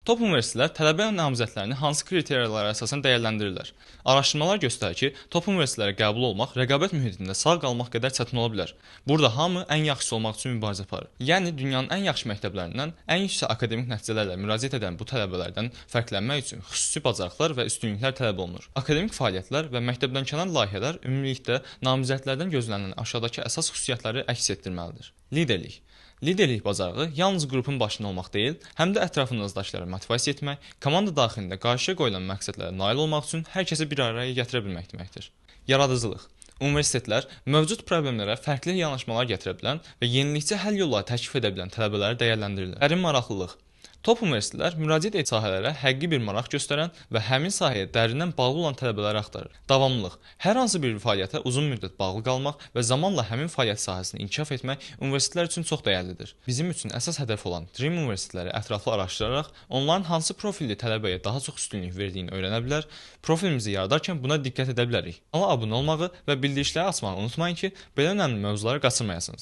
Top universitetlər tələbə namizədlərini hansı kriteriyalara əsasən dəyərləndirirlər? Araşdırmalar göstərir ki, top universitetlərə qəbul olmaq rəqabət mühitində sağ qalmaq qədər çətin ola bilər. Burada hamı ən yaxşısı olmaq üçün mübarizə aparır. Yəni dünyanın ən yaxşı məktəblərindən ən yüksək akademik nəticələrlə müraciət edən bu tələbələrdən fərqlənmək üçün xüsusi bacarıqlar və üstünlüklər tələb olunur. Akademik fəaliyyətlər və məktəbdənkənar layihələr ümumilikdə namizədlərdən gözlənilən aşağıdakı əsas xüsusiyyətləri əks etdirməlidir. Liderlik. Liderlik bacarığı yalnız qrupun başında olmaq deyil, həm də ətrafınızdakıları motivasiya etmək, komanda daxilində qarşıya qoyulan məqsədlərə nail olmaq üçün hər kəsi bir araya gətirə bilmək deməkdir. Yaradıcılıq. Universitetlər mövcud problemlərə fərqli yanaşmalar gətirə bilən və yenilikçi həll yolları təklif edə bilən tələbələri dəyərləndirirlər. Dərin maraqlılıq. Top universitetlər müraciət etdiyi sahələrə həqiqi bir maraq göstərən və həmin sahəyə dərindən bağlı olan tələbələri axtarır. Davamlılıq. Hər hansı bir fəaliyyətə uzun müddət bağlı qalmaq və zamanla həmin fəaliyyət sahəsini inkişaf etmək universitetlər üçün çox dəyərlidir. Bizim üçün əsas hədəf olan Dream universitetləri ətraflı araşdıraraq onların hansı profilli tələbəyə daha çox üstünlük verdiyini öyrənə bilər, profilimizi yaradarkən buna diqqət edə bilərik. Kanala abunə olmağı və bildirişləri açmağı unutmayın ki, belə önəmli mövzuları qaçırmayasınız.